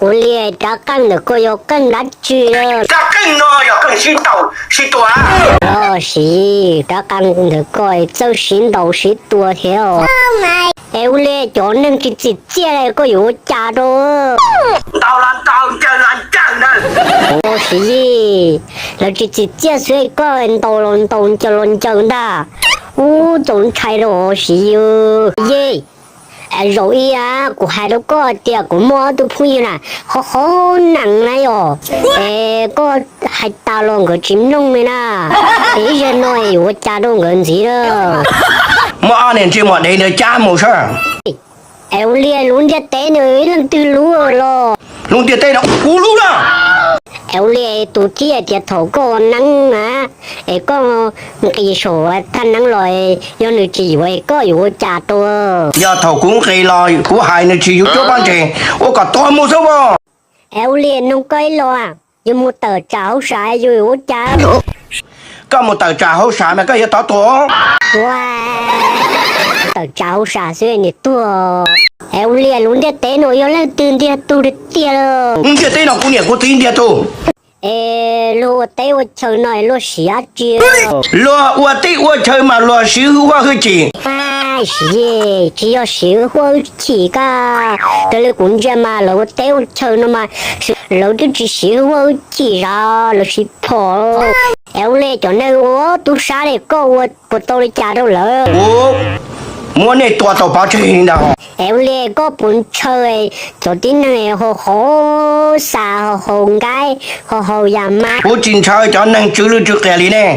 Ua li rab qeej ntawm koj yog qeej dab tsi? Rab qeej no yog qeej sib ntaus sib tua. Los sis rab qeej ntawm koj txawj sib ntaus sib tua thiab. Es ua li cov neeg tsis txim txiaj koj yuav ua cas rau? Ntaus los ntaus, ncaws los ncaws na. Ua Siv Yis, lawv tsis txim txiaj xwb koj ntaus los ntaus, ncaws los ncaws ntag. Ub, txaus ntshai rau Siv Yis. Yis, zaum ib kuv hais rau koj tias kuv muaj ob tug phooj ywg na, qhov qhov nees na yom, es koj hais tas los nkawd tsis mloog li na, es ib zaug no yuav ua cas rau nkawd ntxiv na? Muaj ob niag ntsej muag dev ntawd cab mus seb. Es ua li lub ntiaj teb no ib leej twg lub los? Lub ntiaj teb no kuv lub na. Es ua li tus thiaj tias thaum koj ua neeb na, es koj nqis saum thaj neeb los, yog nws tsis yuav koj yuav ua cas rau? Yog thaum kuv nqis los kuv hais nws tsis yuav cuab pob ntseg, ua kom tuag mus xwb as. Es ua li nug koj ib los, yus mus tawm tsam hauv sam yus yuav ua cas? Koj mus tawm tsam hauv sam mas koj yuav tau tuag. Ua, tawm tsam hauv sam xwb niam tuag. Es ua li lub ntiaj teb no yog leej twg ntiag tug tiag tiag? Lub ntiaj teb no kuv niam kuv txiv ntiag tug. Es luag ua teb ua chaw no luag siv dab tsi? Luag ua teb ua chaw mas luag siv hwj huaj hwj chim. Siv Yis, tsis yog siv hwj huaj hwj chim koj. Raws li kuv ntsia mas lawv ua teb ua chaw no mas lawv twb tsis siv hwj huaj hwj chim zos, lawv siv phom. Es ua li cov neeg ua tub sab li koj ua puas tau li cas rau lawv? Kuv muab nej tua tau pov tseg li ntag. Es ua li koj puas ntshaw cov tib neeg haus haus xas, haus haus nkaib, haus haus yas mas? Kuv tsis ntshaw cov neeg tsw lwj tsw qias li nej.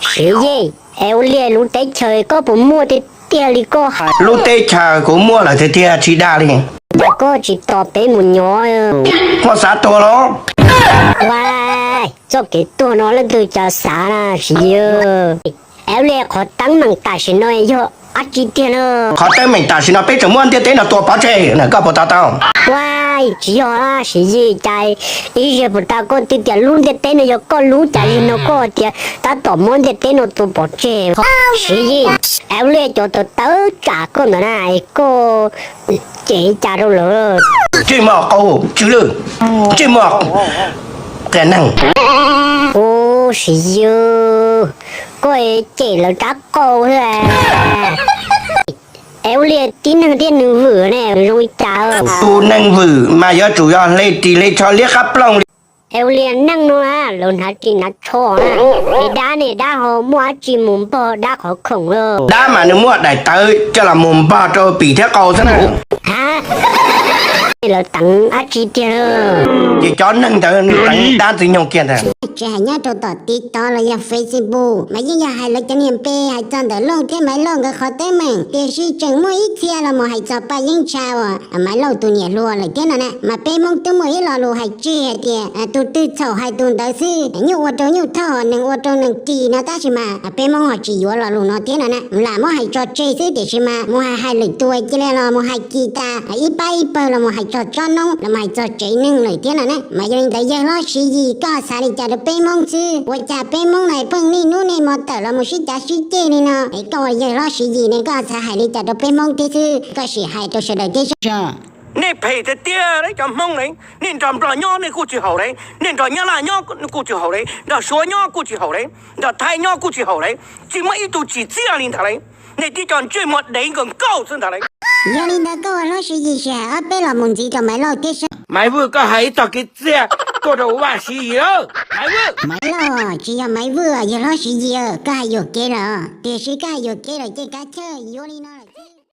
Siv Yis, es ua li lub teb chaws koj puas muaj tiag tiag li koj hais? Lub teb chaws kuv muaj lawm tiag tiag tsis dag li. Cas koj tsis tos peb mus nyob? Koj xav tuag los? Ua, txoj kev tuag no leej twg cas xav na Siv Yis. Es ua li qhov teeb meem tam sim no yog dab tsi tiag na? Qhov teeb meem tam sim no peb tseem muab ntiaj teb no tua pov tseg na, koj puas to taub? Ua, tsis yog Siv Yis, cas ib zaug puas tau koj twb tias lub ntiaj teb no yog koj lub, cas li no koj tias tab tom muab ntiaj teb no tua pov tseg? Siv Yis, es ua li cov tawv tawv tsam koj ntawd na, koj cem cas rau lawm? Ntsej muag qau tsw lwj, ntsej muag qias neeg. Ua, Siv Yis, koj cem lawv rab qau thiab. Es ua li tib neeg thiab neeg vwm ne zoo li cas? Tus neeg vwm mas yuav tsum yog hle ris hle tsho liab qab ploog li. Es ua li neeg no lawv hnav ris hnav tsho na, es dab ne, dab ho muaj dab tsi mus npog dab qhov khoom los? Dab mas nws muaj daim tawv coj los mus npog rau pim thiab qau xwb na. Ha, lawv teev dab tsi tiag? Ces cov neeg ntawd nws teev dab ntxwg nyoog kiag ntag. Tsis hais nyob rau tom TikTok los yog Facebook mas yeej yog hais lawv cov niag npe hais txog ntawm Looj thiab Maiv Lauj nkawd qhov teeb meem, tiam sis tseem muaj ib txhia los mus hais txog Paj Yeeb Ntsha uas Maiv Lauj tus niam hluas lawm thiab no na. Mas peb Hmoob twb muaj ib lo lus hais tseg hais tias tus twg txhaum hais tus ntawd xwb, nyuj ua rau nyuj thoj, nees ua rau nees ris no, tab sis mas peb Hmoob ho tsis yuav lo lus no thiab no na. Lam muab hais tso tseg xwb, tiam sis mas mus hais hais lwm tus cia li los mus hais kis tas ib pab ib pawg los mus hais txog tsob noob, los mus hais txog tsev neeg lawm thiab no na. Mas yog li ntawd yawg hlob Siv Yis, koj xav li cas rau peb Hmoob xwb? Ua cas peb Hmoob no pheej niaj hnub niaj hmo tawm los mus sib cav sib ceg li no? Es koj ua yawg hlob Siv Yis ne, koj xav hais li cas rau peb Hmoob thiab xwb? Koj sim hais rau sawv daws thiab saib. Nej phem tiag tiag cov Hmoob ne. Nej nrog Nplog nyob nej kuj tsis haum li, nej nrog Nyab Laj nyob kuj tsis haum li, nrog Suav nyob kuj tsis haum li, nrog Thaib nyob kuj tsis haum li. Tsis muaj ib tug tsim txiaj li ntag li. Nej tib co ntsej muag dev nkaus nkauj xwb ntag li. Yog li ntawd koj ua hlob Siv Yis sim hais ob peb los mus ntxiv rau Maiv Lauj thiab saib. Maiv Vwj, koj hais ib txog kev txiag tuaj rau Vaj Siv Yis. Maiv Vwj, Maiv Lauj, tsis yog Maiv Vwj, yog hlob Siv Yis, koj hais yuam kev lawm. Tiam sis koj hais yuam kev lawm ces kav chawj yuav li no lawm.